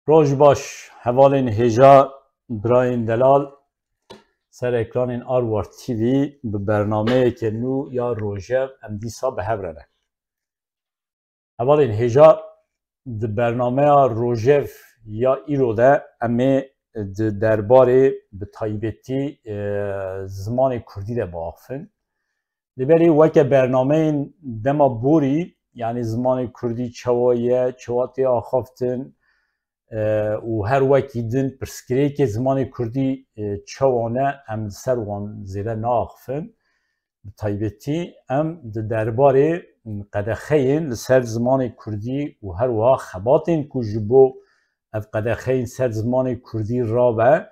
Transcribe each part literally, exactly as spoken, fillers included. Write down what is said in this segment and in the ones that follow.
Roj baş, hevalên hêja, birayên delal, ser ekranên Arwar T V bi bernameyeke nû ya Rojev em dîsa bi hev re ne. Hevalên hêja, di bernameya Rojev ya îro de em ê di derbarê bi taybetî, e, zimanê kurdî de biaxifin. Lê belê weke bernameyên dema borî, yanî zimanê kurdî çawa ye, çawa tê axaftin, e, û her wekî din pirsgirêkê zimanê kurdî, e, çawa ne, em li ser wan zêde naaxifin. Bi taybetî em di derbarê qedexeyên li ser zimanê kurdî û her wiha xebatên ku ji bo ev qedexeyên ser zimanê kurdî rabe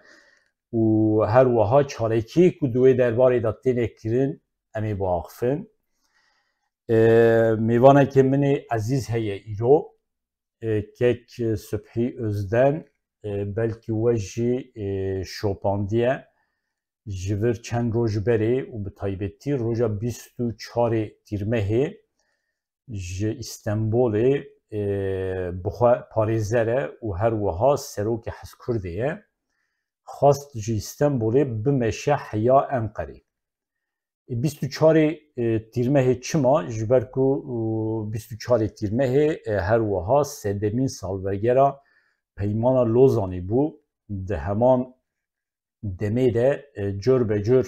û her wiha çalakiyê ku di wê derbarê de têne kirin, em ê biaxifin. E, mêvanekê min ê ezîz heye îro, e, kek Subhî Ozden, e, belkî we jî, e, şopandiye. Ji vir çend roj berê û bi taybetî roja bîst û çarê Tîrmehê ji Îstenbolê, e, bi xwe parêzer e û her wiha serokê Hezkurdê ye. Xwest ji Îstenbolê bimeşe heya Enqerê. E, bîst û çarê, e, Tîrmehê çima? Ji ber ku, û, bîst û çarê Tîrmehê, e, her wiha sedemîn salvegera Peymana Lozanê bû. Di heman demê de, e, cor be cor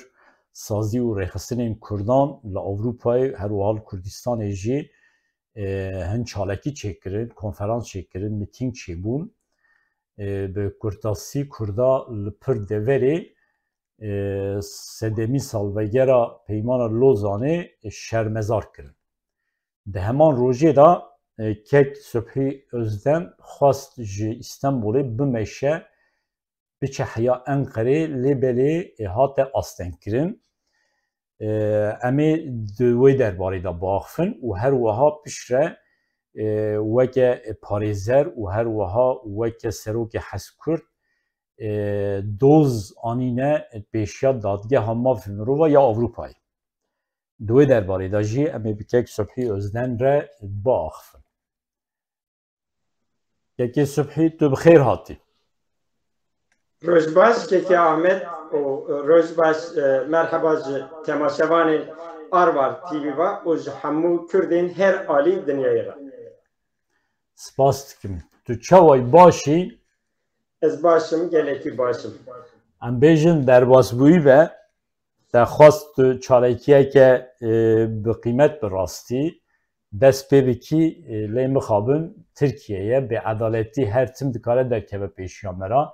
sazî û rêxistinên Kurdan li Ewropayê, her wiha li Kurdistanê jî, e, hin çalakî çêkirin, konferans çêkirin, mitîng çêbûn. E, bi kurtasî Kurda li pir deverê, e, sedemî salvegera Peymana Lozanê, e, şermezar kirin. Di heman rojê de, e, kek Subhî Ozden xwest ji Îstenbolê bimeşe, biçe heya Enqerê, lê belê, e, hate astengkirin. E, em ê di wê derbarê de biaxifin û her wiha piştre, e, weke parêzer û her wiha weke serokê Hezkurd, e, doz anîne pêşiya Dadgeha Mafê Mirova ya Ewropayê. Di wê derbarê de jî em ê bi kek Subhî Ozden re biaxifin. Kekê Subhî, tu bi xêr hatî. Roj baş kekê Ahmet û roj baş, e, merheba ji temaşevanên Arwar T V ve û ji hemû Kurdên her alî dinyayê re. Spas dikim. Tu çawa yî, baş î? Ez baş im, gelekî baş im. Em bêjin derbasbûyî be, te xwest tu çalakiyeke, e, bi qîmet bi rastî dest pê bikî, e, lê mixabin Tirkiye ye, bêedaletî her tim dikare derkeve pêşiya me re.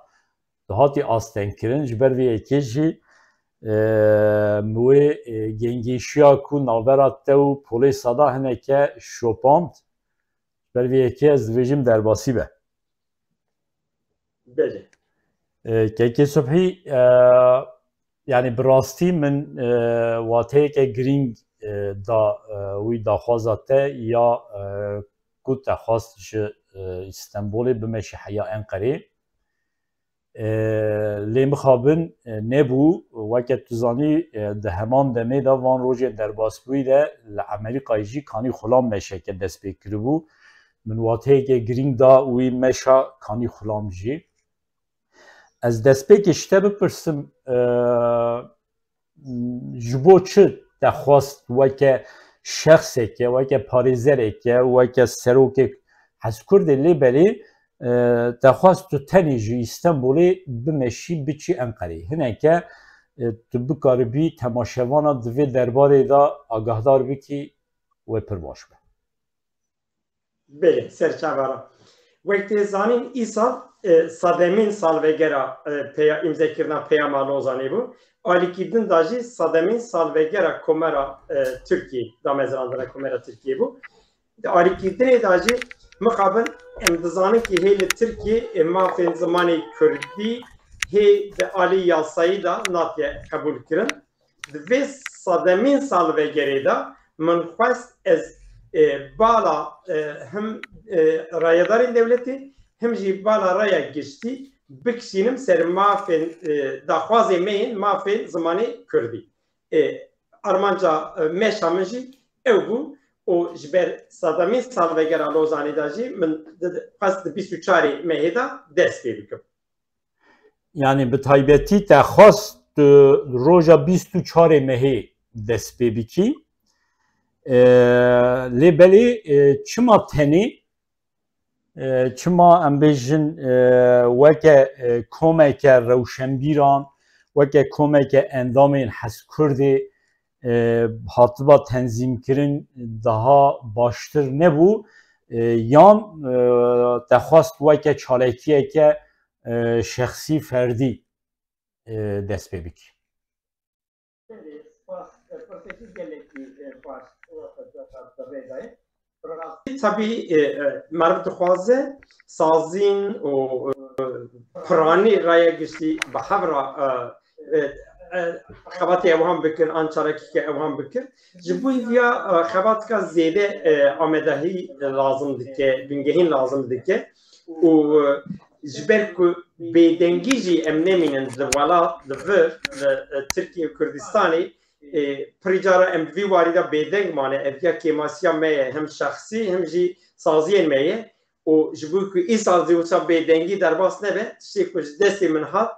Tu hatî astengkirin, ji ber vê yekê jî, e, min wê, e, gengêşiya ku navbera te û polêsa de hineke şopand, ji ber vê yekê ez dibêjim derbasî be. Belê. E, Kekê Subhî, e, yanî bi rastî min, e, wateyeke girîng, e, da, e, wî daxwaza te ya, e, ku te xwest ji, e, Îstenbolê bimeşî heya Enqerê. E, lê mixabin, e, nebû. Weke tu zanî, e, di heman demê de van rojên derbasbûyî de li Amerîkayê jî Kanî Xulam meşeke dest pê kiribû. Min wateyeke girîng da wî meşa Kanî Xulam jî. Ez destpêkê ji te bipirsim, e, ji bo çi te xwest weke şexseke, weke parêzereke, weke serokek Hezkurdê lê belê, e, te xwest tu tenê ji Îstenbolê bimeşî biçî Enqereyê? Hineke, e, tu bikaribî temaşevana di vê derbarê de agahdar bikî, wê pir baş be. Belê, serçavara. Wek tê zanîn, îsal, e, sedemîn salvegera, e, peya-, îmzekirina Peyama Lozanê bû. Alîkî din de jî sedemîn salvegera Komera, e, Tirkiyê, damezrandina Komera Tirkiyê bû. Di alîkî dinê de jî mixabin em dizanin ki hê li Tirkiyê, e, mafên zimanê kurdî hê di alî yasayî de natiye qebûl kirin. Di vê sedemîn salvegerê de min xwest ez, e, bala, e, him, e, rayedarên dewletê, him jî bala raya giştî bikişînim ser mafên, e, daxwazê me yên mafên zimanê kurdî. E, armanca, e, meşa min jî ew bû û ji ber sedemîn salvegera Lozanê de jî min di, di, xwest di bîst û çarê mehê de dest pê bikim. Yani bi taybetî te xwest tu roja bîst û çarê mehê dest pê bikî. E, lê belê e, çima tenê, e, çima em bêjin e, weke e, komeke rewşenbîran, weke komeke endamên Hezkurdê e, hatiba tenzîmkirin daha baştir nebû e, yan e, te xwest weke çalakiyeke e, şexsî ferdî e, dest pê bikî. Tabî e, e, meriv dixwaze sazîn û e, piranî raya giştî bi hev re e, e, e, xebatê ewhan bikir, an çalakîke ewhan bikir. Ji bo viya e, xebatika zêde e, amadehî lazim dike, bingehîn lazim dike û e, ji ber ku bêdengî jî em nemînin di welat, di vir, di e, Tirkiye û Kurdistanê e, pirî cara em bi vî warî de bêdeng mane. Ev ya kêmasiya me ye, hem şexsî hem jî saziyên me ye. Û ji bo ku îsal zî wisa bêdengî derbas nebe, tiştê ku ji destê min hat,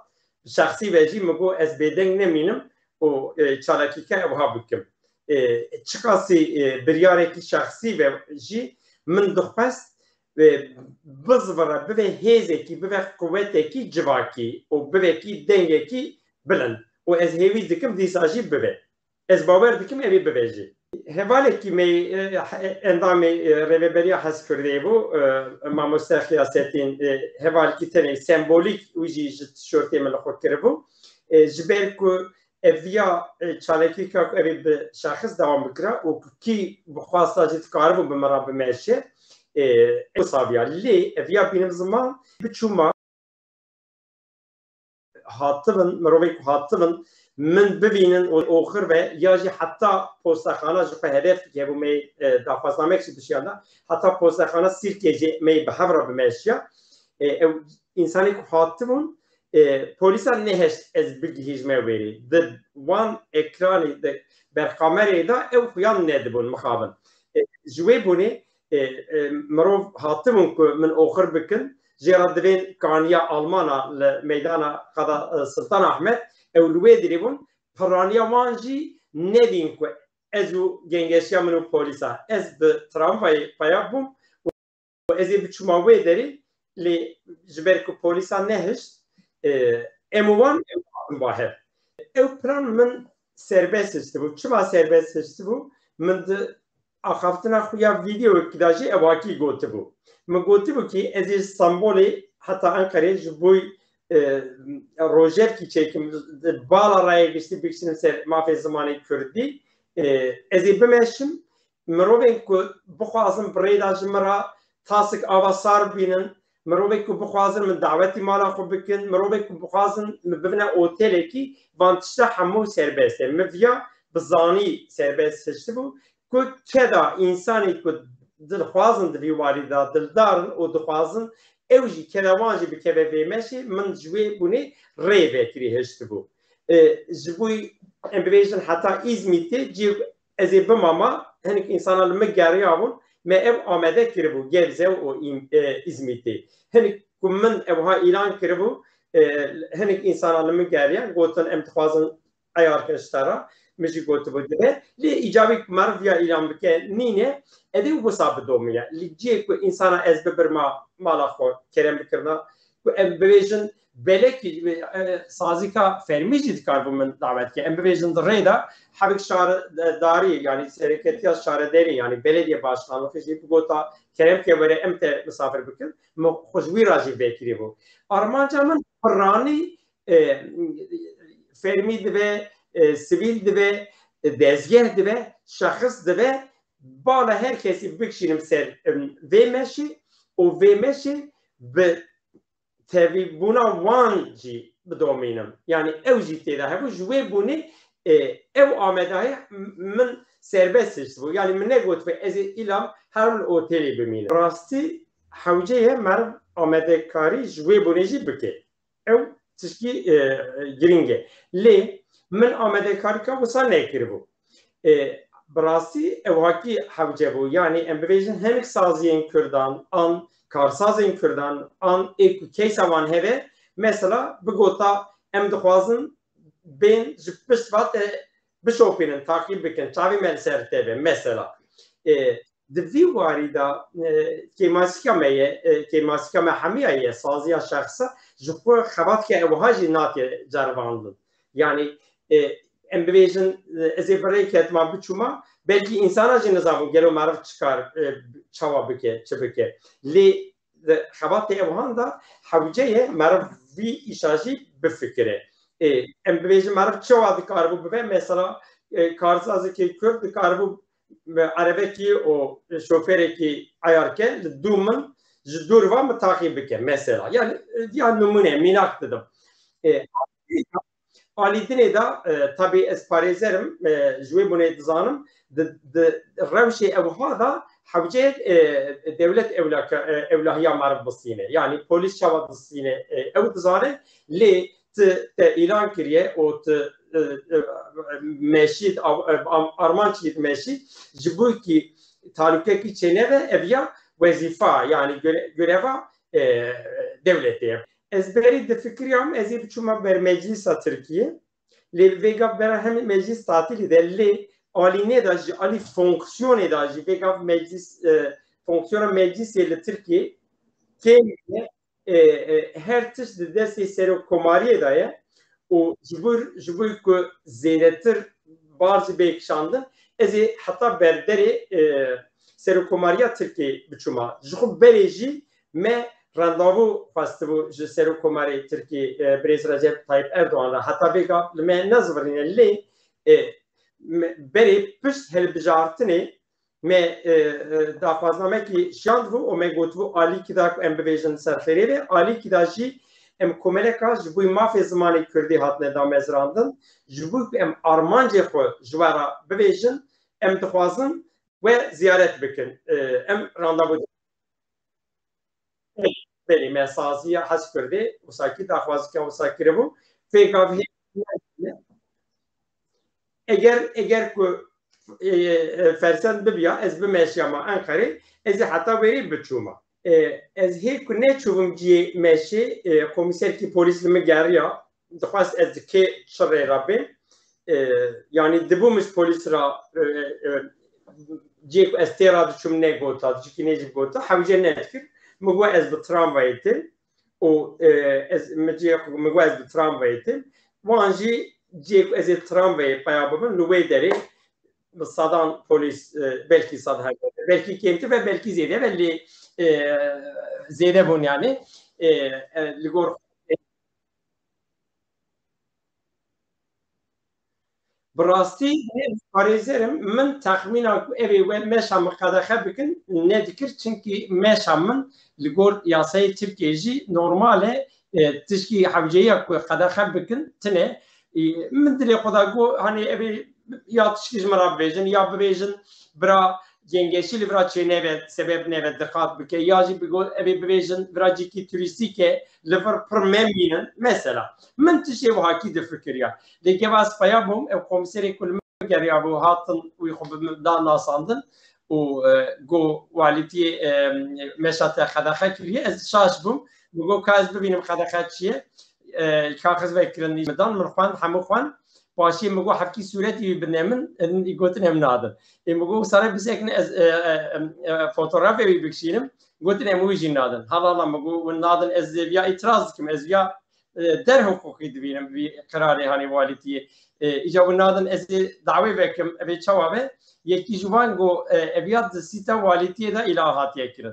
şexsî ve jî min got ez bêdeng nemînim û e, çalakîke ewha bikim. E, çiqasî e, biryarekî şexsî ve jî min dixwest e, bizivire, bibe hêzekî, bibe quwetekî civakî û bibekî dengekî bilind. Û ez hêvî dikim dîsa jî bibe. Ez bawer dikim ev ê bibe jî. Hevalekî me, e, e, endamê e, Rêveberiya Hezkurdê bû, e, mamoste Xiyasetîn, e, hevalekî tenê sembolîk wî jî ji tişortê min li xwe kiribû. E, ji ber ku ev viya e, çalakîka ku ev ê bi şexis dewam bikira û ku kî bi xwesta jî dikaribû bi min re bimeşe, e, ew saviya. Lê ev ya bînim ziman biçûma hatibin, mirovê ku hatibin, min bibînin û oxir ve ya jî heta postexana ji xwe hedef dike bû me e, daxwaznameyek jî dişiyanda, heta postexana Sîrkê jî me bi hev re bimeşiya. E, ew însanê ku hatibûn, e, polîsan neheşt ez bigihîjme wêrê. Di wan ekranê, di berkamerê de ew xuyan nedibûn mixabin. E, ji wê bûnê e, e, mirov hatibûn ku min oxir bikin, jê re divên kaniya Almana li meydana qada e, Sultan Ahmed, ew li wê dirê bûn, piraniya wan jî nedîn ku ez û gengeşiya min û polîsa, ez bi tramvayê peya bûm û ez ê biçûma wê derê, lê ji ber ku polîsa nehişt, e, em û wan ew hatin ba hev. Ew piran min serbest hiştibû. Çima serbest hiştibû? Min di axaftina xwe ya vîdeoyekî de jî evakî gotibû. Min gotibû kî ez ê ji Stenbolê heta Enqerê ji bo e, rojevkî çêkim, di bala raya giştî bikişînim ser mafê zimanê kurdî. E, ez ê bimeşim, mirovên ku bixwazin bi rê de ji min re tasik ava sar bînin, mirovên ku bixwazin min dawetî mala xwe bikin, mirovên ku bixwazin min bibine otelekî, van tişta hemû serbest e. Min viya bi zanî serbest hiştibû ku keda însanê ku dilxwazin di vî warî de dildarin û dixwazin ew jî keda wan jî bikeve vê meşê, min ji wê bûnê rê vekirî hiştibû. E, ji bo em bibêjin heta Îzmîtê cî ez ê bimama, hinek însana li min geriyabûn, me ev amade kiribû, Gebze û Îm-, e, Îzmîtê. Hinek ku min evha îlan kiribû, e, hinek însana li min geriyan, gotin em dixwazin eyar kin ji te re, min jî gotibû dibe. Lê îcabî ku meriv ya îlan bike nîne, edê wisa bidomiye. Li cihê ku însana ez bibirma mala xwe kerem bikirina, ku em bibêjin belekî e, sazîka fermî jî dikaribû min dawet ke. Em bibêjin di rê de hevik şaredarî, yanî sereketiya şarederî, yanî belediye başkanlığı jî bigota kerem ke were em te misafir bikin, min xwe ji wî re jî vekirî bû. Armanca min piranî e, fermî dibe, e, sivîl dibe, e, dezgeh dibe, şexis dibe, bala her kesî bikişînim ser, em, vê meşê û vê meşê bi tevîbûna wan jî bidomînim. Yanî ew jî tê de hebû, ji wê bûnê, e, ew amadahî min serbest hiştibû. Yanî min negotibû ez ê îlam herim li otelê bimînim. Rastî hewce ye meriv amadekarî ji wê bûnê jî bike. Ew tişkî, e, girîng e. Lê min amadekarîka wisa nekiribû. E, Bi rastî ew hakî hewce bû. Yanî em bibêjin hinek saziyên Kurdan, an karsazên Kurdan, an ê ku keysa wan hebe, mesela bigota em dixwazin bên ji pişt va te bişopînin, taqîb bikin, çavê me li ser te be, mesela. E, di vî warî de, e, kêmasîka me ye, e, kêmasîka me hemiya ye, saziya şexsa, ji xwe xebatke ewiha jî nake ceribandin. Yanî, e, em bibêjin, e, ez ê bi rêkê hetima biçûma, belkî însana jî nizabû gelo meriv çi kar, e, çawa bike, çi bike. Lê di xebatê ewihan de hewce ye meriv vî îşa jî bifikire. E, em bibêjin meriv çawa dikaribû bibe, mesela, e, karsazekî Kurd dikaribû, e, erebekî û şofêrekî eyar ke li dû min ji dûr ve min taqîb bike, mesela. Yani, e, ya nimûne, mînak didim. E, Alî dinê de, e, tabî ez parêzer im, e, ji wê bûnê dizanim, di, di rewşê ewiha de hewce, e, dewlet ewlaka-, e, ewlahiya meriv bistîne. Yanî polîs çawa distîne, e, ew dizane, lê tu te îlan kiriye û tu, e, e, meşî, av-, e, am-, armanc kî meşî, ji bo kî talûkekî çêneve, ev ya wezîfa, yanî göre-, göreva, e, dewletê ye. Ez berî difikiriyam, ez ê biçûma ber meclîsa Tirkiyê. Lê vêga bera hemî meclîs tatîlî de, lê alînê de jî, alî fonksiyonê de jî, vêga meclîs, e, fonksiyona meclîsê li Tirkiyê kêm e, e, e, her tişt di destê serokkomariyê de ye û ji bo, ji bo ku zêdetir bar jî bê kişandin, ez ê heta berderê, e, serokkomariya Tirkiyê biçûma. Ji xwe berê jî me rendezvû xwestibû ji serokkomarê Tirkiyê, e, birêz Recep Tayyip Erdogan re. Heta vêga li me nezivirîne lê, e, me, berê pişt hilbijartinê me, e, e, daxwaznamekî şiyandibû û me gotibû alîkî da ku em bibêjin ser xêrê be, alîkî da jî em komeleka ji bo mafê zimanê kurdî hatine damezrandin, ji bo ku em armancê xwe ji we re bibêjin, em dixwazin we ziyaret bikin. E, em randevu Belê, me saziya Hez Kurdê wisa kî daxwazîka wisa kiribû. Vê gavê eger, eger ku, e, e, fersend bibiya, ez bimeşiyama Enqerê, ez ê heta wêrê biçûma. E, ez hê ku neçûbim cihê meşê, e, komîserkî polîs li min geriya, dixwest ez di kê çi rê re bêm. E, yanî dibû min ji polîs re, e, e, cihê ku ez tê re diçûm negota, cihkî nê jî gota, hewce nedikir. Min got ez bi tramvayê têm û, e, ez, min cihê xwe, min got ez bi tramvayê têm. Wan jî cihê ku ez ê tramvayê peya bibim, li wê derê bi sedan polîs, e, belkî sed hebe, belkî kêmtir ve belkî zêde be, lê, e, zêde bûn yani. E, e, li gor Bi rastî, ez parêzer im, min texmîna ku ev ê we meşa min qedexe bikin nedikir, çimkî meşa min li gor yasayê Tirkiyê jî normal e, e, tişkî hewceyiya ku qedexe bikin tine. E, min dilê xwe da got, hanî ev ê ya tişkî ji min re bibêjin, ya bibêjin bira Gengeşî li vira çêneve, sebeb neve diqat bike, ya jî bigot, ev ê bibêjin vira cîkî turîstîk e, li vir pir memînin. Mesela, min tiştê wihakî difikiriya. Lê geva ez peya bûm, ew komîserê ku li min geriyabû, hatin wî xwe bi min da nasandin û, e, got, walîtiyê, e, meşa te qedexe kiriye, ez şaş bûm. Min got, ka ez bibînim qedexe çi ye? E, kaxiz vekirin, min dan, min xwend, hemû xwend. Paşê min got, hevkî sûretî wî bidine min, em gotin em nadin. Ê min got, wisa re bisekine ez, e, e, em, e, fotografê wî bikişînim. Gotin em wî jî nadin. Hala hala min got, win nadin, ez viya îtiraz dikim, ez viya, e, der hiqûqî dibînim vî qirarê, hanî walîtiyê. E, îca win nadin, ez ê dawê vekim, ev ê çawa be? Yekî ji wan got, e, ev ya di sîta walîtiyê de îlan hatiye kirin.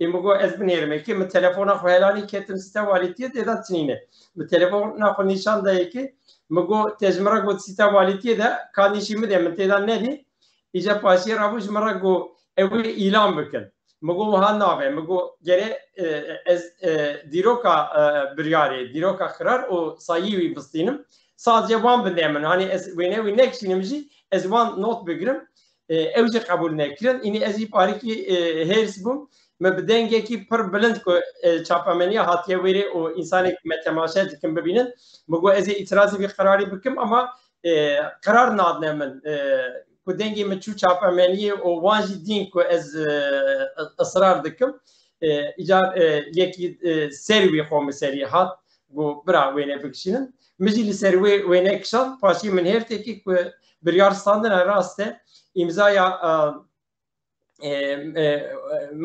Ê min got, ez binêrim ê kê, min telefona xwe helanî, ketim sîta walîtiyê, tê de tinîne. Min telefona xwe nîşan da yê kê, min got, te ji min re got sîta walîtiyê de, ka nîşî min de, min tê de nedî. Îca paşiyê rabû ji min re got, ew ê îlan bikin. Min got, wiha nabe. Min got, gere, e, ez, e, dîroka, e, biryarê, dîroka xirar û sayî wî bistînim. Sadece wan bide min. Hanî ez wêne wî nekişînim jî, ez wan not bigirim. E, ew jî qebûl nekirin. Înî ez jî parîkî, e, hêrs bûm. Min bi dengekî pir bilind ku, e, çapemeniya hatiye wêrê û însanê ku me temaşe dikin bibînin. Min got, ez ê îtirazî vî qerarî bikim, ama, e, qerar nadine min, e, ku dengê min çû çapemeniyê û wan jî dîn ku ez, e, israr dikim. E, îcar, e, yekî, e, ser wî xwe min serî hat, got, "Bira, wêne bikişînin." Min jî li ser wê wêne kişand, paşî min hêr têkî ku biryar standine rast e, îmzaya, e, e, e,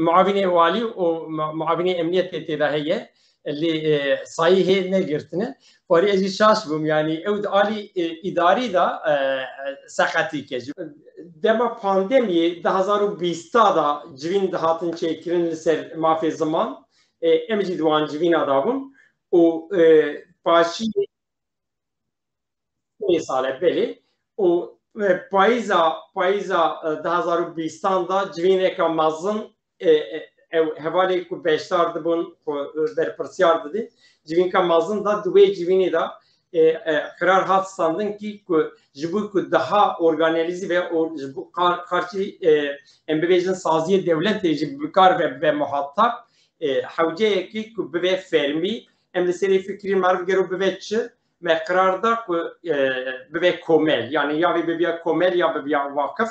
muavînê walî û mu-, muavînê emniyetê tê de heye. Lê, e, sayî hê negirtine. Parî ez jî şaş bûm, yanî ew di alî, e, îdarî de, e, e, seqetî ke. Dema pandemiyê du hazar û bîsta de civîn dihatin çêkirin li ser mafê ziman, e, em jî di wan civîna de bûn û, e, paşî sê sal e, belê. Û, e, payîza, payîza, e, du hazar û bîstan de civîneke mezin, e, e, ew hevalê ku beşdar dibûn, ku, e, berpirsiyar didin, civînka mezin de di wê civînê de, e, e, qirar hat standin kî ku ji bo ku daha organelîzî ve û ji bo qar-, qarşî, e, em bibêjin saziyê dewletê jî bi kar ve bibe muhatap, e, hewceyekî ku bibe fermî, em li serê fikirî meriv gero bibe çi, me qirar da ku, e, bibe komel. Yanî ya vê bibiya komel ya bibiya waqif.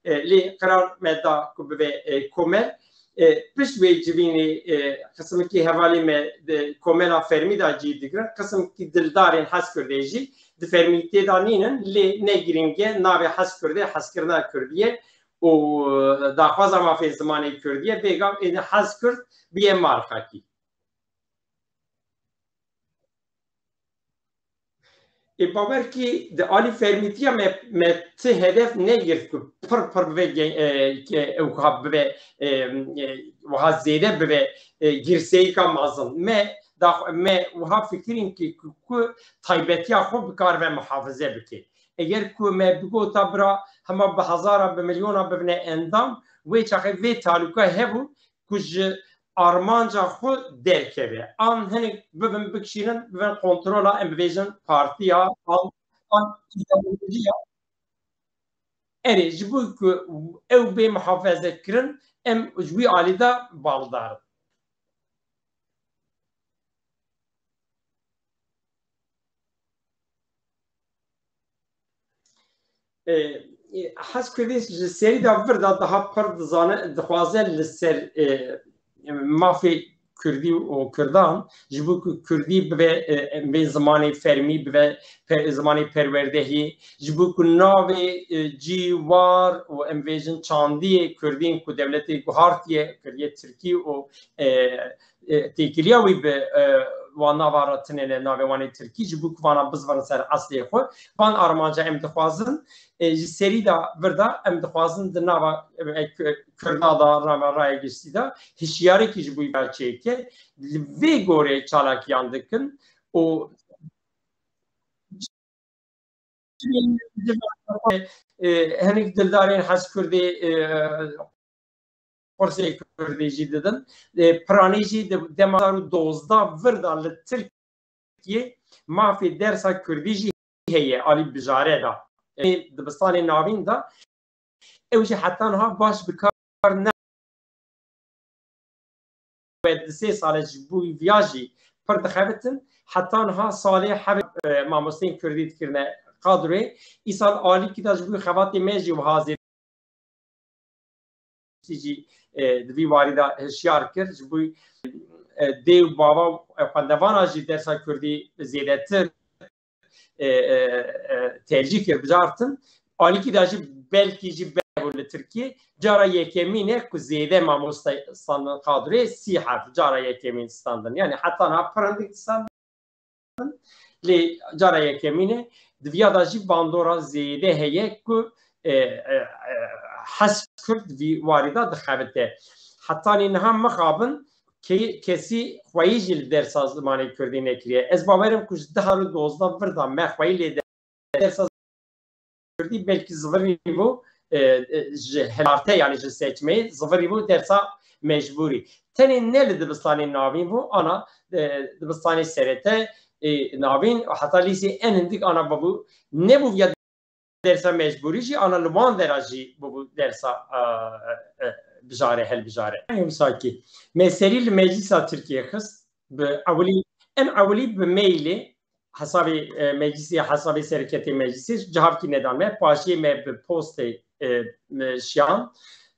E, lê qirar me da ku bibe, e, komel. E, pişt wê civînê, e, qisimkî hevalê me di komela fermî de cî digirin, qisimkî dildarên Heskurdê jî di fermîtê de nînin, lê ne girîng e, navê Heskurdê hezkirina Kurdî ye û daxwaza mafê zimanê Kurdî ye, vêga êdî Heskurd biye marxekî. Ê bawer kî di alî fermîtiya me, me ti hedef negirt ku pir pir bibe ge-, e, ke ew ha bibe, e, e, wiha zêde bibe, e, girseyîka mezin. Me dax-, me wiha fikirîn kî ku, ku taybetiya xwe bi kar ve muhafize bike. Eger ku me bigota bira hema bi hezara, bi milyona bibine endam, wê çaxê vê talûka hebû ku ji armanca xwe derkeve. An hinek bibin bikişînin, bibin kontrola, em bibêjin partiya, an, an îdeolojiya. Erê, ji bo ku ew bê muhafeze kirin, em ji wî alî de baldar in. E, e, Heskurdê ji serî de vir de daha pir dizane, dixwaze li ser, e, mafê Kurdî û Kurdan, ji bo ku Kurdî bibe, e, em bê zimanê fermî, bibe pe-, zimanê perwerdehiyê, ji bo ku navê, e, cî, war û em bêjin çandiyê Kurdîn ku dewletê guhartiye, kiriye Tirkî û, e, e, têkiliya wî bi, e, wan nava re tinêne navê wan ê Tirkî, ji bo ku vana bizvirin ser eslê xwe. Van armanca em dixwazin, e, ji serî de vir de em dixwazin di nava, e, Ku-, Kurda de, nava raya giştî de hişyarekî ji bo wî çêke. Li vê gorê çalakiyan dikin û e, hinek dildarên Heskurdê, e, qursê Kurdî jî didin. E, piranî jî di dema du hazar û dozdeh vir de li Tirkiyê mafê dersa Kurdî jî heye, alî bijare de. E, dibistanê navîn de ew jî heta niha baş bi kar ne. Wê di sê sale ji bo viya jî pir dixebitin. Heta niha salê heft, e, mamosteyên Kurdî dikirine kadroyê. Îsal alîkî de ji bo xebatê me jî wiha zêde jî, e, di vî warî de hişyar kir. Ji bo, e, dê û bava, e, xwendevana jî dersa Kurdî zêdetir e, e, e, tercîh kir, bijartin. Alîkî de jî belkî jî bebû li Tirkiyê. Cara yekemîn e ku zêde mamoste standin kadroyê, sî heb cara yekemîn standin. Yani heta niha pir hindik standin. Lê cara yekemîn e. Di viya de jî bandora zêde heye ku, e, e, e, Heskurt vî warî de dixebite. Hetanî niha mixabin ke-, kesî xweyî jî li dersa zimanê Kurdî nekiriye. Ez bawer im ku ji du hazar û dozdeh vir de me xweyî lê dersa Kurdî belkî zivirî bû, e, e, ji hilarte, yani ji seçmeyê zivirî bû dersa mecbûrî. Tenê ne li dibistanê navîn bû, ana, e, dibistanê serete, e, navîn, heta lîsê en hindik ana bibû. Nebû viya dersa mecbûrî jî ana li wan dera jî bûbû dersa, e, e, bijare, helbijare. Wisa kî me serî li Meclîsa Tirkiyê xist, bi ewilî, en ewilî bi mailê hesabê, e, meclîsê, hesabê sereketê meclîsê cihavkî nedan me, paşiyê me bi postê e, e, şiyan.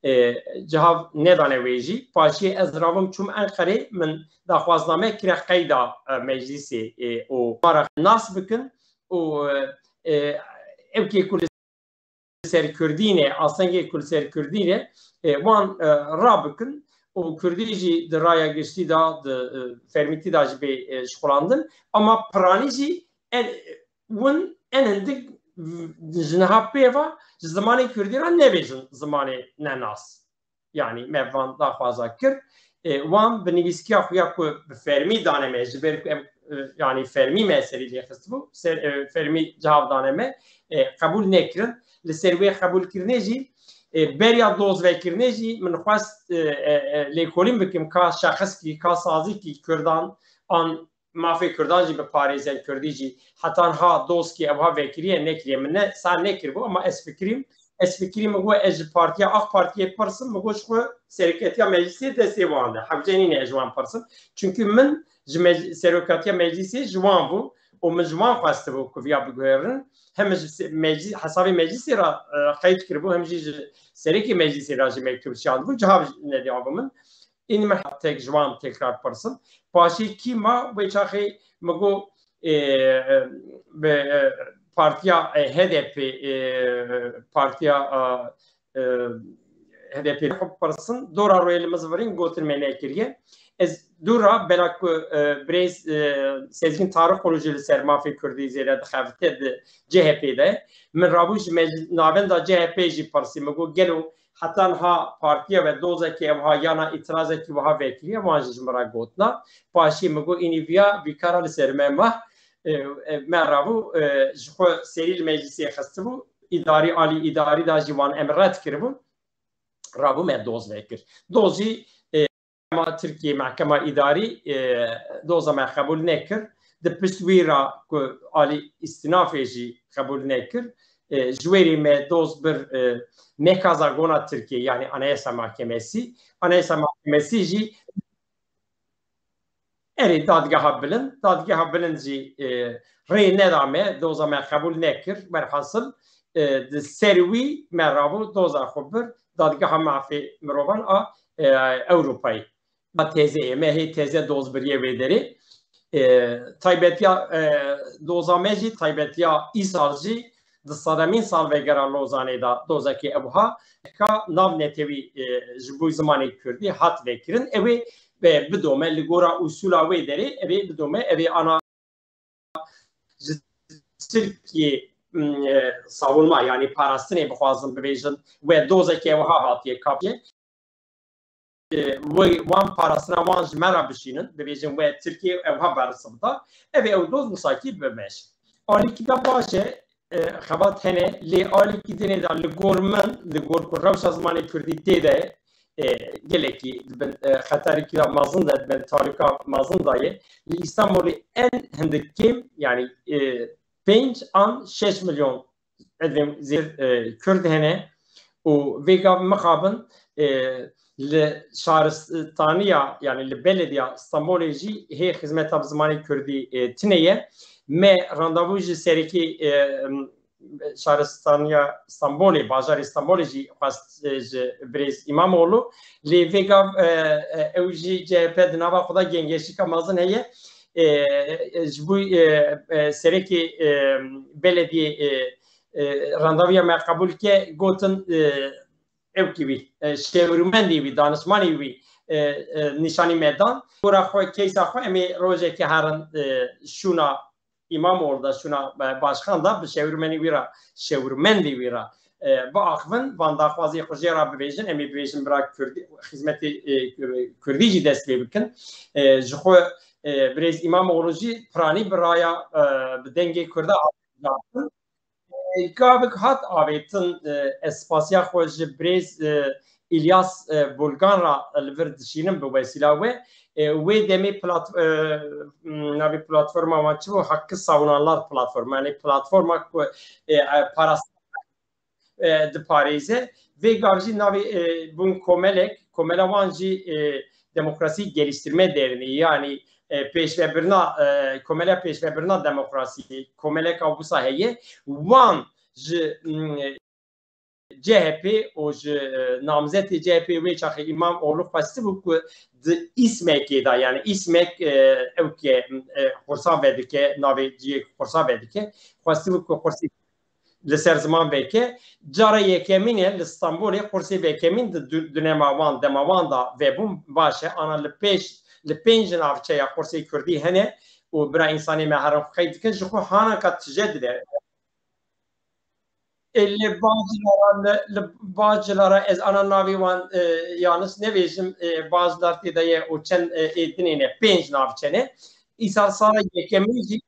E, cihav nedane wê jî. Paşê ez rabim çûm Enqerê, min daxwazname kire qeyda, e, meclîsê, e, û mara nas bikin û, e, e, ew kê ku li ser Kurdî ne, astengê ku li ser Kurdî ne, e, wan, e, rabikin û Kurdî jî di raya giştî de, di, e, fermîtî de jî bê, e, şixulandin. Ama piranî jî en, win en hindik ji niha pê ve ji zimanê Kurdî re nebêjin zimanê nenas. Yanî me van daxwaza kir. E, wan bi nivîskiya xwe ya ku bi fermî dane me, ji ber ku em, e, yanî fermî me serî lê xistibû, ser, e, fermî cihab dane me, e, qebûl nekirin. Li ser wê qebûlkirinê jî, e, beriya dozvekirinê jî min xwest, e, e, e, lêkolîn bikim ka şexskî, ka sazîkî Kurdan an mafê Kurdan jî biparêzin, Kurdî jî heta niha doz kî evha vekiriye nekiriye. Min ne, sar nekiribû, ama ez fikirîm, ez fikirîm, min got ez ji partiya AK Partiyê pirsim, min got ji xwe serokatiya meclisê destê wan de. Hewce nîne ez ji wan pirsim. Çunkî min ji mec-, serokatiya meclisê ji wan bû û min ji wan xwestibû ku viya biguherin. Hem ji se-, meclis, hesabê meclisê re, e, qeyd kiribû, hem jî ji serokê meclisê re jî mektûb şiyandibû. Cihab nediyabû min. Ên min tek ji wan tekrar pirsin. Paşê kî ma wê çaxê min got, e, e, bi, e, partiya, e, H D P, e, partiya, e, e, H D P xwe pirsin. Dora royê li min zivirîn gotin me nekiriye. Ez dora bela ku, e, birêz, e, Sezgîn Tarixoglu jî li ser mafê Kurdî zêde dixebite di C H P de. Min rabû ji mec-, navenda C H P jî pirsî. Min got gelo heta niha partiya we dozekî evha yana îtirazekî wiha vekiriye, wan jî ji min re gotina. Paşê min got, înî viya vî kara li ser me ma, e, e, me rabû, e, ji xwe serî li meclisê xistibû, îdarî, alî îdarî da jî wan em red kiribûn, rabû me doz vekir. Doz jî, e, Mehkema Tirkiyê, mehkema îdarî, e, doza me qebûl nekir. Di pişt wî re ku alî îstînafê jî qebûl nekir, e, ji wêrî me doz bir, e, mekaza gona Tirkiyê, yanî Anayasa Mahkemesi. Anayasa Mahkemesi jî erê dadgeha bilind, dadgeha bilind jî, e, rê neda me, doza me qebûl nekir. Werhasil, e, di ser wî me rabû doza xwe bir dadgeha mafê mirovan a, e, Ewropayê. A tezeyê me hê teze doz biriye wê derê. E, taybetiya, e, doza me jî, taybetiya îsal jî di sedemîn salvegera Lozanê de dozekê ew ha ka navnetewî, e, ji bo zimanê Kurdî hat vekirin. Ew ê, e, bidome li gora usûla wê derê, ew ê bidome, ew ê ana ji Tirkiyê, m, e, savunma, yanî parastinê bixwazin bibêjin, we dozekê ew ha hatiye kapiye. E, wê wan parastina wan ji me re bişînin, bibêjin we Tirkiye ew ha bersiv da, ev ê ew doz wisakî bimeşin. Alîkî de baş e, e, xebat hene, lê alîkî dinê de li gor min, li gor ku rewşa zimanê Kurdî tê de, e, gelekî di bin, e, xeterikî de mezin de, di bin talûka mezin de ye. Li Îstanbulê en hindik kêm, yanî, e, pênc an şeş milyon edvên zêr, e, Kurd hene û vê gav mixabin, e, li şaristaniya, yanî li belediya Stenbolê jî hê xizmeta bi zimanê Kurdî, e, tune ye. Me randevu ji serokê, e, şaristaniya Stenbolê, bajarê Stenbolê jî xwest, e, ji birêz Îmamoğlu. Lê vê gav, e, e, ew jî C H P di nava xwe de gengeşîka mezin heye. E, e, ji bo, e, e, serokê, e, belediyê, e, e, randevuya me qebûl ke, gotin, e, ew kî wî, e, şêwirmendî wî, danişmanî wî, e, e, nîşanî me dan. Gora xwe, keysa xwe, em ê rojekê herin, e, şûna Îmamoğlu de, şûna, e, başkan de bi şêwirmenî wî re, şêwirmendî wî re, e, biaxivin, van daxwazê xwe jê re bibêjin, em ê bibêjin bira Kurdî, xizmetê, e, Kurdî jî dest pê bikin. E, ji xwe, e, birêz Îmamoğlu jî piranî bi raya, e, bi dengê Kurda avêtin. E, gavik hat avêtin, e, ez spasiya xwe ji birêz, e, İlyas, e, Bulgan re li vir dişînim bi wesîla we. E, wê demê plat-, e, m, navê platforma wan çi bû? Hakkı Savunanlar platforma. Yanî platforma ku, e, e, parast-, e, diparêze. Vê gav jî navê, e, bûn komelek, komela wan jî, e, Demokrasi Geliştirme Derneği, yanî, e, pêşvebirina, e, komela pêşvebirina demokrasiyê, komeleka wisa heye. Wan ji, m, C H P û ji, e, namzetê C H P wê çaxê Îmamoğlu xwestibû ku di Îsmekê de, yani Îsmek, e, ew ke, e, xursa vedike, navê cihê xursa vedike, xwestibû ku xursî li ser ziman veke. Cara yekemîn e li Stenbolê xursê vekemîn di du-, dunema wan, dema wan da vebûn, baş e. Ana li pêş, li pênc navçeya xursê kurdî hene û bira însanê me herin xwe qeyd dikin, ji xwe hana ka tije dibe. E, li Bağcılar'a, li, li Bağcılar'a ez ana navê wan, e, yanlış nebêjim, e, Bağcılar tê de ye û çend, e, ê dinê ne, pênc navçe ne. Îsal sala yekemîn jî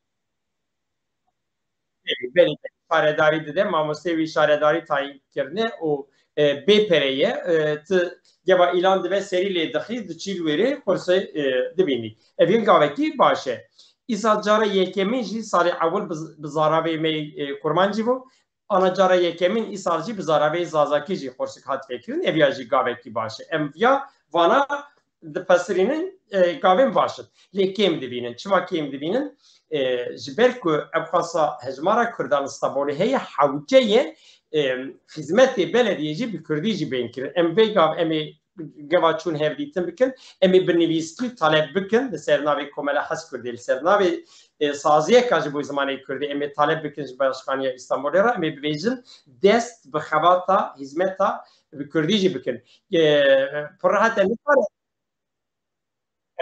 Belê, belê, şaredarî dide, mamostê wî şaredarî tayîn kirine û, e, bê pere ye. E, tu geva îlan dibe, serî lê dixî, diçî li wêrê, qursê, e, dibînî. Ev yek gavekî baş e. Îsal cara yekemîn jî salê ewil bi, bi zaravê me, e, kurmancî bû. Ana cara yekemîn îsal jî bi zaravê zazakî jî qursik hat vekirin. Ev ya jî gavekî baş e. Em viya vana dipesirînin, e, gavên baş in. Lê kêm dibînin. Çima kêm dibînin? E, ji ber ku ev xasa hejmara Kurdan li Stenbolê heye, hewce ye, e, xizmetê belediyê jî bi Kurdî jî bên kirin. Em vê gav, em ê geva çûn hevdîtin bikin, em ê bi nivîskî taleb bikin li ser navê Komela Hez Kurdê, li ser navê, e, saziyeka ji bo zimanê Kurdî, em ê taleb bikin ji Başxaniya Îstanbulê re, em ê bibêjin dest bi xebata, hizmeta bi Kurdî jî bikin. E, pir rehet e, nikare.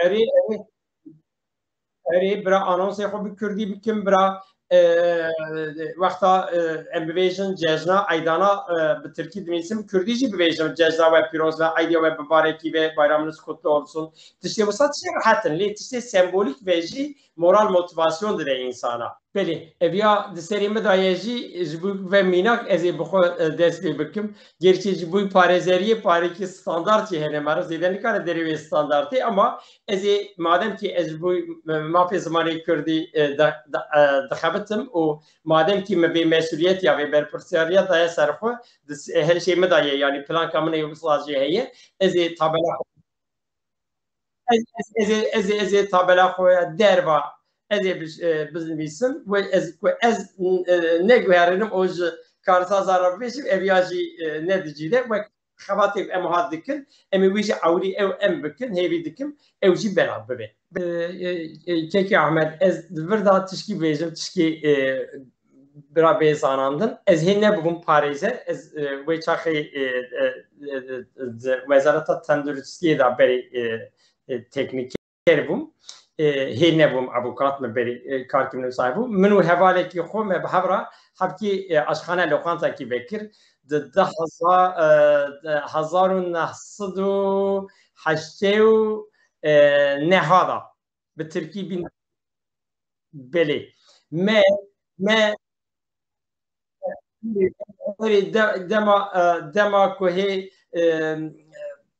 Erê, erê. Erê, bira, anonsê xwe bi Kurdî bikim, bira. E, wexta, e, em bibêjin cejna, eydana, e, bi Tirkî dinivîsim, bi Kurdî jî bibêjim, cejna we pîroz be, eydiya we bibarekî be, bayramınız kutlu olsun. Tiştê wisa tiştê rehet in, lê tiştê sembolîk ve jî moral, motivasyon dide însana. Belê, ev ya di serê min de ye jî, ji bo ve mînak ez ê bi xwe, e, dest pê bikim. Gerçi ji bo parêzeriyê parekî standart jî hene, meriv zêde nikare derê wê standartê, ama ez ê, madem ki ez ji bo, e, mafê zimanê kurdî, e, de, de, e, dixebitim û madem ki min vê mesuliyetiya, vê berpirsiyariya daye ser xwe, di s-, e, hişê min de ye, yanî planka min ê wisa jî heye, ez ê tabela xwe Ez, ez, ez ê, ez ê, ez ê tabela xwe ya derva, ez ê bi-, e, bizinivîsim. Wê ez, ku ez, e, neguherînim û ji karsaza re bibêjim, ev ya jî, e, ne di cî de. Wek xebatê em hat dikin, em ê wî jî ewilî ew em bikin, hêvî dikim, ew jî belav bibe. E, e, e, Kekê Ahmed, ez di vir de tişkî bêjim, tişkî, e, bira bê zanandin. Ez hê nebûbûm parêzer. Ez, e, wê çaxê, e, e, e, e, di Wezareta Tenduristiyê de berê, e, e, teknîker bûm. E, hê nebûm avukat, me berê, e, karkî min wisa hebû. Min û hevalekî xwe me bi hev re hevkî, e, aşxane loqantekî vekir. Di du hezar, e, di hezar û neh sed û heştê û neh de. Bi tirkî bîn. Belê. Me, me, erê, de-, dema, e, dema ku hê, e,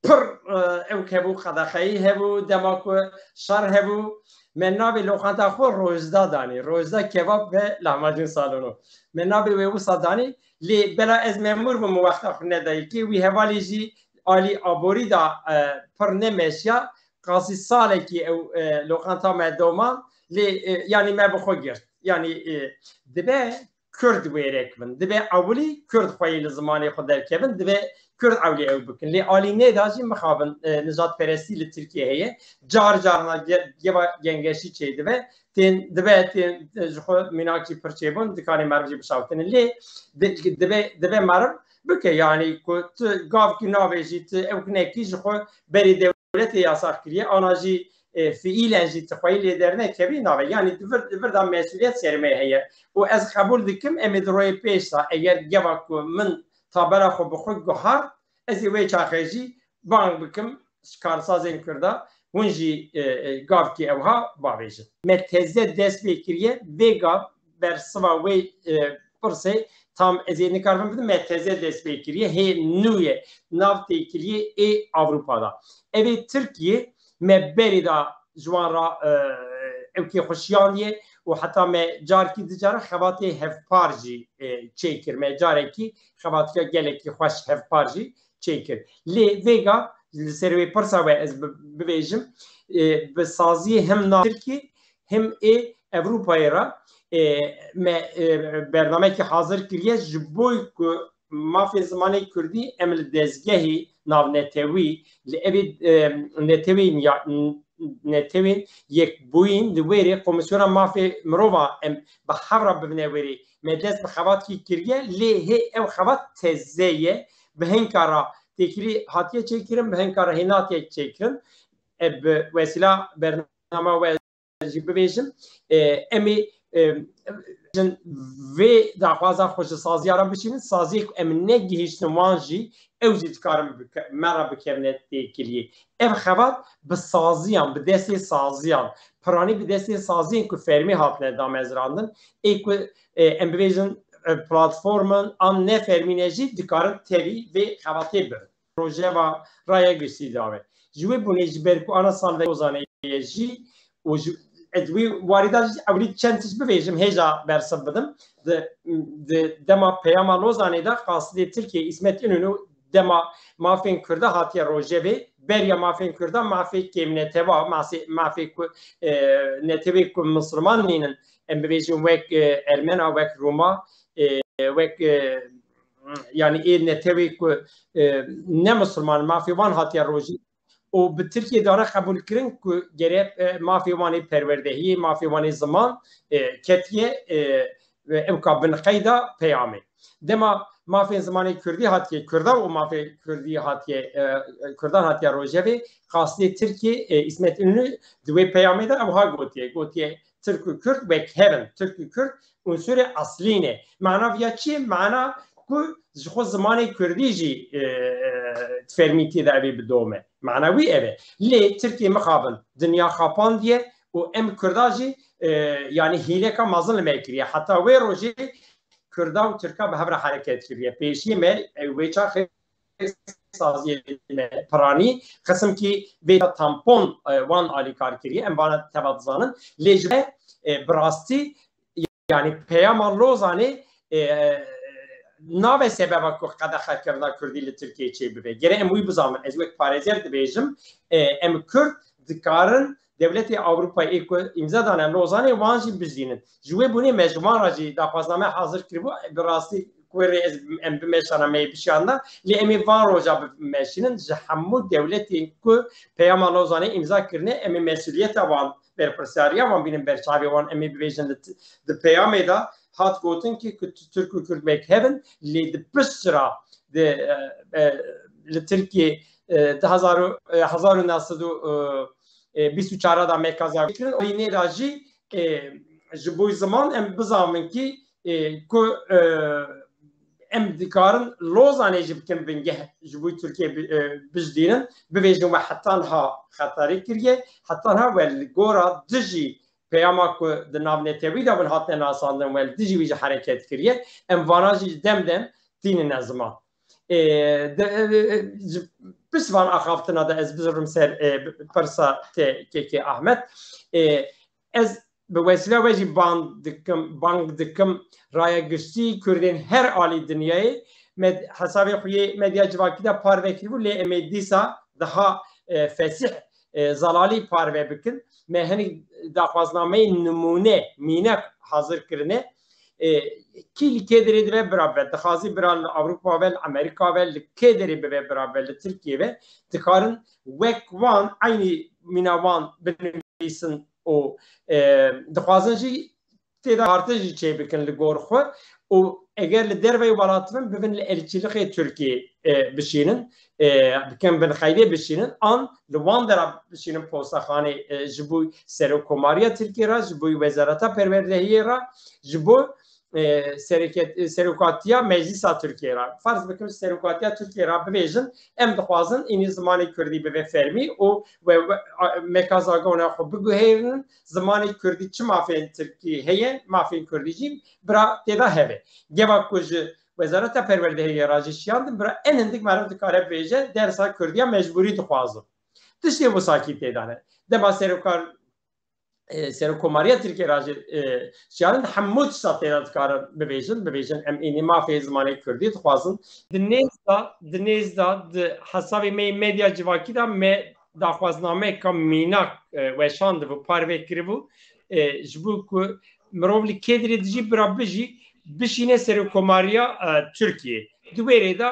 pir, e, ew hebû, qedexeyî hebû, dema ku şer hebû, me navê loqanta xwe Rojda danî. Rojda kebab ve lahmacun salonu. Me navê wê wisa danî. Lê bela ez memûr bûm û wexta xwe nedayî kê, wî hevalî jî alî aborî da, e, pir nemeşiya, qasî salekî ew, e, loqanta me doma, lê, e, yanî me bi xwe girt. Yanî, e, dibe Kurd wêrek bin. Dibe ewilî Kurd xweyî li zimanê xwe derkevin, dibe Kurd ewlî ew bikin. Lê alî nêda jî mixabin, e, nijadperestî li Tirkiye heye. Car carna ge-, geva gengeşî çêdibe. Tên dibe, tên, e, ji xwe mînak jî pir çêbûn, dikanê meriv jî bişawitinin. Lê di-, dibe, dibe meriv bike, yanî ku tu gavkî navêjî, tu ew nekî, ji xwe berê dewletê yasax kiriye, ana jî, e, fiîlen jî tu xweyî lê dernekevî nave. Yanî di vir, di vir de mesuliyet ser me heye. Û ez qebûl dikim, em ê di royê pêş de, eger geva ku min tabela xwe bi xwe guhart, ez ê wê çaxê jî bang bikim, ji karsazên Kurda, hûn jî, e, e, gavkî ewha bavêjin. Me teze dest pê kiriye, vê gav bersiva wê, e, pirsê tam ez ê nikarim bidim, me teze dest pê kiriye, hê nû ye, nav têkiliyê ê Ewropa da. Ev ê Tirkiye me berê da ji wan ra, e, ew kê xwe şiyandiye û heta me carkî dicara xebatê hevpar jî, e, çêkir. Me carekî xebatika gelekî xweş hevpar jî çêkir. Lê vêga li ser wê pirsa we ez bi-, bibêjim, e, bi saziyê him na Tirkî, him ê Ewropayê re, e, me, e, bernamekî hazir kiriye ji bo ku mafê zimanê kurdî em li dezgehê navnetewî, li evê, e, netewên ya-, netewên yekbûyîn li wêrê Komîsyona Mafê Mirova em bi hev re bibine wêrê. Me dest bi xebatkî kiriye, lê hê ew xebat teze ye, bi hin kara têkilî hatiye çêkirin, bi hin kara hê natiye çêkirin. E, bi wesîla bernama we jî bibêjim, e, em ê, e, vê daxwaza xwe ji saziya re bişînin, saziyê ku em negihîştin wan jî, ew jî dikarin bike-, me re bikevine têkiliyê. Ev xebat bi saziyan, bi destê saziyan, piranî bi destê saziyên ku fermî hatine damezrandin, ê ku, e, em bibêjin, e, platforman an ne fermî ne jî dikarin tevî vê xebatê bibin. Rojeva raya giştî dawe. Ji wê bûnê ji ber ku ana Salve Lozanê ye jî û ji, ez wî warî de jî ewlî çend tişt bibêjim, hêja bersiv bidim. Di, di dema peyama Lozanê de qasidê Tirkiyê Îsmet Înönü dema mafên Kurda hatiye rojevê, beriya mafên Kurda mafê kêmnetewa, mafê, mafê ku, e, netewê ku misilman nînin, em bibêjin wek, e, Ermena, wek Roma, e, wek, e, yani ê netewê ku, e, ne misilman, mafê wan hatiye rojî û bi Tirkiyê dane qebûlkirin ku gere, e, mafê wan ê perwerdehiyê, mafê wan ê ziman, e, ketiye, e, ve ewka bin qeyda peyamê. Dema mafên zimanê Kurdî hatiye Kurda û mafê Kurdî hatiye, e, Kurdan hatiye rojevê, qasdê Tirkiyê, e, Îsmet Înönü di wê peyamê de ewha gotiye. Gotiye, Tirk û Kurd wek hev in. Tirk û Kurd unsurê eslî ne. Mana viya çi ye? Mana ku ji xwe zimanê Kurdî jî, e, e, fermîtî de evê bidome. Mana wî ev e. Lê Tirkiyê mixabin dinya xapandiye û em Kurda jî, e, yani hîleka mezin li me kiriye. Heta wê rojê Kurda û Tirka bi hev re hereket kiriye. Pêşiyê me, e, wê çaxê saziyê me piranî, qisimkî vê tampon, e, wan alîkar kiriye. Em vana teva dizanin. Lê ji me, e, bi rastî, yani peyama Lozanê, e, nave sebeba ku qedexekirina Kurdî li Tirkiyê çêbibe. Gere em wî bizanin. Ez wek parêzer dibêjim, e, em Kurd dikarin dewletê Ewropayê ê ku îmza dane Lozanê wan jî bizdînin. Ji wê bûnê me ji wan re jî daxwazname hazir kiribû. Bi rastî ku rê ez, em bimeşana me yê bişiyanda, lê em ê van roja bimeşînin. Ji hemû dewletên ku peyama Lozanê îmza kirine, em ê mesuliyeta wan, berpirsiyariya wan bînin ber çavê wan, em ê bibêjin li t-, di peyamê de hat gotin ki, ku t-, Tirk û Kurd wek hev in, lê di pişt çira di, e, e, li Tirkiyê, e, di hezar û, e, hezar û neh sed û, e, e, bîst û çar de mekaza kirin. Alî nê de jî, e, ji bo ziman em bizanin ki, e, ku, e, em dikarin Lozanê jî bikin bingeh ji bo Tirkiyê bi-, e, bijdînin, bibêjin we heta niha xeterî kiriye, heta niha we li gora dijî peyama ku di navnetewî de bin hatine nasandin, we li dijî wî jî hereket kiriye. Em vana jî dem dem tînine ziman. E, de, e, e, ji pişt van axaftina de ez bizirim ser, e, pirsa te, Kekê Ahmet. E, ez bi wesîla we jî bang dikim, bang dikim raya giştî Kurdên her alî dinyayê. Me hesabê xwe yê medya civakî de parve kiribû, lê em ê dîsa daha, e, fesîh, e, zelalî parve bikin. Me hinek daxwaznameyên nimûne, mînak hazir kirine. E, kî li kê derê dibe bira be, dixwazî bira li Ewropa ve, li Amerîka ve, li kê derê bibe bira be, li Tirkiye ve, dikarin wek wan, eynî mîna wan binivîsin û, e, dixwazin jî tê de hartin jî çêbikin li gor xwe û eger li derveyî welat bin, bibin li elçîlixê Tirkiyê, e, bişînin, e, bikin bin xeydê bişînin, an li wan dera bişînin postexanê, e, ji bo Serokkomariya Tirkiyê re, ji bo Wezareta Perwerdehiyê re, ji bo, e, sereket-, e, Serokatiya Meclisa Tirkiyê re. Ferz bikin, ji Serokatiya Tirkiyê re bibêjin, em dixwazin înî zimanê Kurdî bibe fermî û we, we, a, mekaza gona xwe biguherînin, zimanê Kurdî çi mafên Tirkî heye, mafên Kurdî jî bira tê de hebe. Geva ku ji Wezareta Perwerdehiyê re jî şiyandin, bira en hindik meriv dikare bibêje, dersa Kurdiya mecbûrî dixwazim. Tiştê wisa kî tê de ne. Dema serokar, e, Serokkomariya Tirkiyê re jî, e, şiyandin, hemû tişta tê de dikarin bibêjin, bibêjin em înî mafê zimanê Kurdî dixwazin. Di nêz de, di nêz de, di hesabê me yê medya civakî de me daxwaznameyeka mînak, e, weşandibû, parve kiribû, e, ji bo ku mirov li kê derê dijî bira bijî, bişîne Serokkomariya, e, Tirkiyê. di wê rê de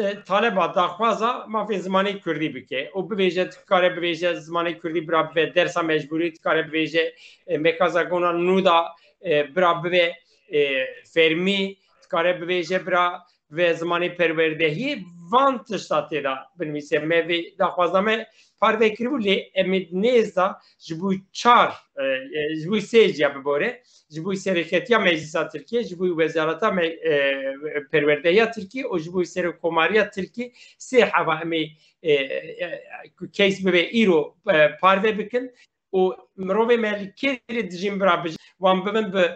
e, taleba daxwaza mafê zimanê kurdî bike û bibêje, dikare bibêje zimanê kurdî bira bibe dersa mecbûrî, dikare bibêje e, mekaza gona nû da e, bira bibe e, fermî, dikare bibêje bira ve zimanê perwerdehiyê, van tişta tê de binivîse. Me vê daxwazname parve kiribû, lê em ê nêz de ji bo çar, e, e, ji bo sê jî ya bibore, ji bo Seroketiya Meclisa Tirkiye, ji bo Wezareta Me-, e, Perwerdehiya Tirkiye û ji bo Serokkomariya Tirkiye sê heva em ê, e, e, ku case bibe îro, e, parve bikin û mirovê me li kê rê dijîn bira bijîn, wan bibin bi,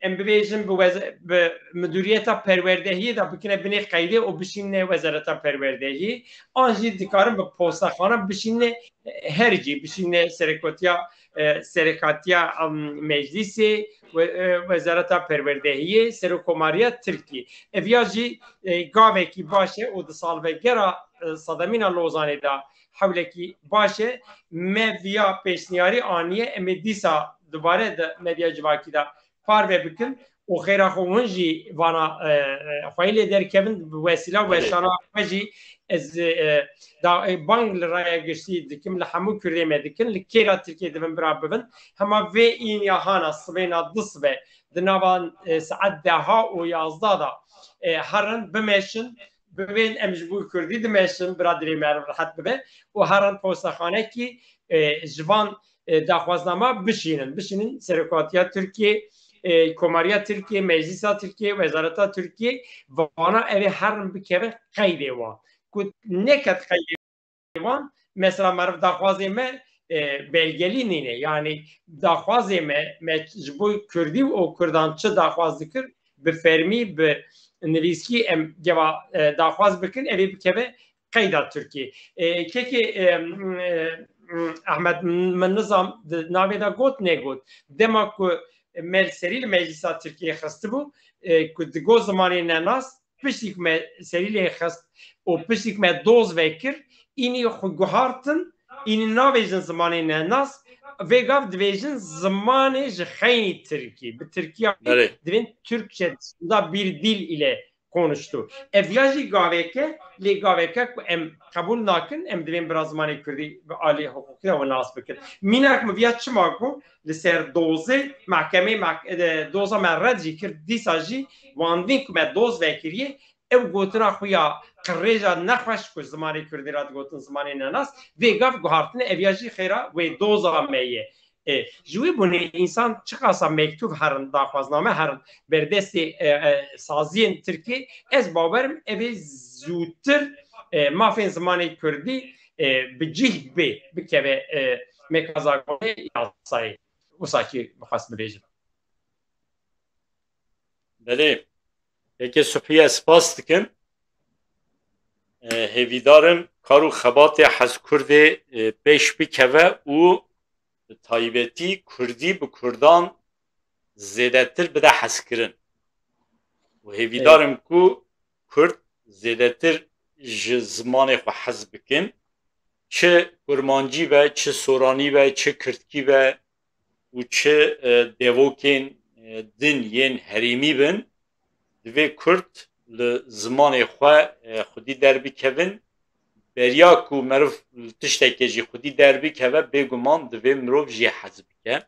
em bibêjin bi weze-, bi Midûriyeta Perwerdehiyê de bikine binê qeydê û bişînine Wezareta Perwerdehiyê, an jî dikarin bi postexane bişînine her cî, bişînine serekatiya, e, serekatiya, em, meclîsê, we-, e, Wezareta Perwerdehiyê, Serokkomariya Tirkî. Ev ya jî, e, gavekî baş e û di salvegera, e, sedemîna Lozanê de hewlekî baş e. Me viya pêşniyarî aniye, em ê dîsa dubare di medya civakî de parve bikin û xêra xwe hûn jî vana, e, e, xweyî lê derkevin, bi wesîla Belê. weşana xwe jî ez, e, da, e, bang li raya giştî dikim, li hemû Kurdê me dikin, li kêra Tirkiyê divin bira bibin. Hema vê îniya hana sibêna du sibe di nava, e, saet deha û yazda da, e, herin bimeşin, bibên em ji bo Kurdî dimeşin, bira dilê me rehet bibe û herin postexanekî, e, ji van, e, daxwaznama bişînin. Bişînin Serokatiya Tirkiye, e, Komariya Tirkiye, Meclisa Tirkiye, Wezareta Tirkiye, vana ev ê herin bikeve qeydê wan. Ku neket qeydê wan, mesela meriv daxwazê me, e, belgelî nîne. Yanî daxwazê me, me ji bo Kurdî û Kurdan çi daxwaz dikir, bi fermî, bi nivîskî em geva, e, daxwaz bikin, ev ê bikeve qeyda Tirkiyê. E, kekê, e, e, Ahmed, min nizam di navê de got, negot. Dema ku me serî li Meclisa Tirkiyê xistibû, e, ku digot zimanê nenas, piştî ku me serî lê xist û piştî ku me doz vekir, înî xwe guhartin, înî navêjin zimanê nenas, vê gav divêjin zimanê ji xeynî Tirkî. Bi Tirkiya Belê. divên Türkçe dışında bir dil ile konuştu. Ev ya jî gaveke, lê gaveke ku em qebûl nakin, em divên bira zimanê Kurdî bi alî hiqûqî de nas bikin. Mînak min viya çima ku li ser dozê mehkemê meh-, e, doza me red jî kir, dîsa jî wan dîn ku me doz vekiriye, ew gotina xwe ya qirêja nexweş ku zimanê Kurdî re digotin zimanê nenas, vê gav guhartine, ev ya jî xêra wê doza me ye. E, ji wî bûnê însan çiqasa mektûb herin, daxwazname herin, berdestê, e, e, saziyên Tirkî, ez bawerim ev ê zûtir, e, mafên zimanê Kurdî, e, bi cih bê, bikeve, e, mekaza yasayê. Wisa kî bixwest bibêjim. Belê. Pekê Subhî, ez spas dikim. E, hêvîdar im kar û xebatê Hez Kurdê, e, pêş bikeve û bi taybetî Kurdî bi Kurdan zêdetir bide hezkirin. Û hêvîdar im ku Kurd zêdetir ji zimanê xwe hez bikin. Çi Kurmancî be, çi Soranî be, çi Kirdkî be û çi, e, devokên, e, din yên herêmî bin, divê Kurd li zimanê xwe, e, xwedî derbikevin. Beriya ku meriv li tiştekê jî xwedî derbikeve, bêguman divê mirov jê hez bike.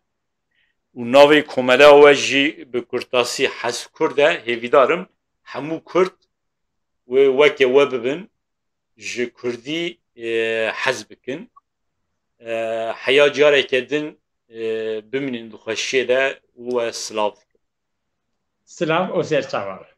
Û navê komela we jî bi kurtasî Hez Kurd e. Hêvîdar im hemû Kurd wê weke we bibin, ji Kurdî, e, hez bikin. E, heya careke din, e, bimînin di xweşiyê de û we silav dikim. Silav û serçava.